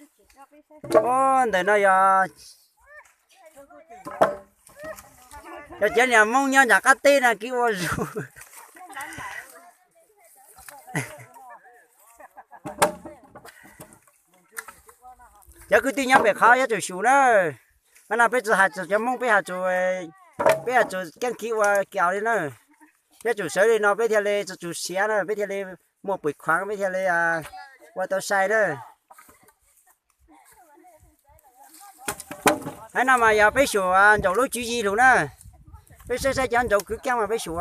Ub, ntawm no yog, yog cov niag Hmoob nyob nram qab teb no kiv ua zus. Cov kwv tij nyob pem qhov yuav tsum xyum na. Qhov no peb tsis hais txog cov Hmoob, peb hais txog, peb hais txog keeb kwm ua kiaus li na. Peb tsum sawv li no peb thiaj li tsis tsum siav na, peb thiaj li muaj pum khuav, peb thiaj li ua tau sai na. Haiv no mas yog peb xyum ntsaum lub tswv yim lug na. Peb saib saib cov ntsaum kwv keeb mas peb xyum.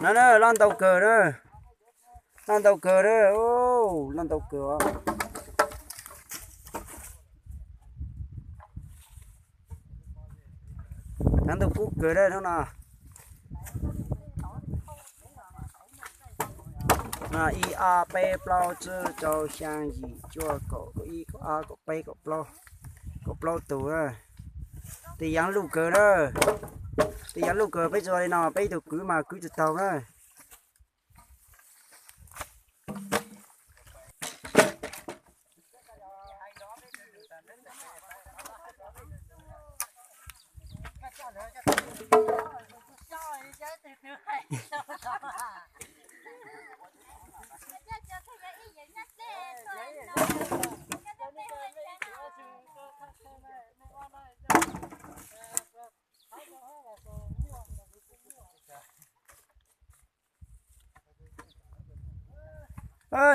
No na, loj ntau kawg na. Loj ntau kawg na. Loj ntau kawg os. Cov ntoo kub kawg na hnub no. Ib ob peb plaub tsib rau xya yim cuaj kaum ib kaum ob kaum peb kaum plaub, kaum plaub tus na. Tej yaav luj kawg na. Tej yaav luj kawg, peb tsis ua li no peb ib tug kwv mas kwv tsis tau na.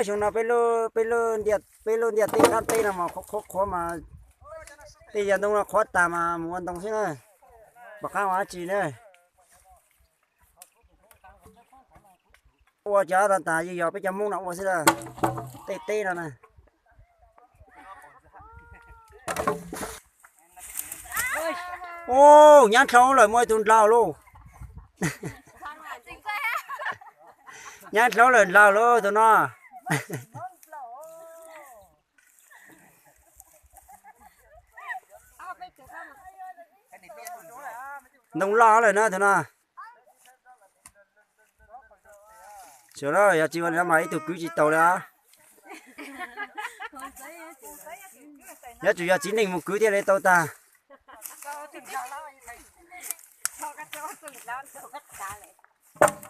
Xyoo no peb lub, peb lub ntiaj teb qab teb no mas qhuav qhuav mas, tej yaav ntoo no qhuav tas mas mus ua ntoo xwb na. Pom qab ua dab tsi na. Ua cov tas tas yog peb cov Hmoob no ua xwb na. Tej teb no na. Ub, nyab dlhau lawm, muaj ib tug ndlaug lauj. Nyab dlhau lawm, ndlaug lauj tus no. Ntoo loj lawm na tus no. Sawv daws, yog tsis ua li no mas ib tug kwv tsis tau li os. Yuav tsum yog txiv neej mus kwv thiaj li tau tag.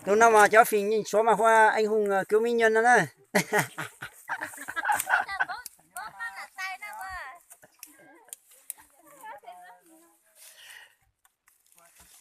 Tus no mas cov phim nyuj tshuav mas hu ua anh hùng cứu mỹ nhân no na.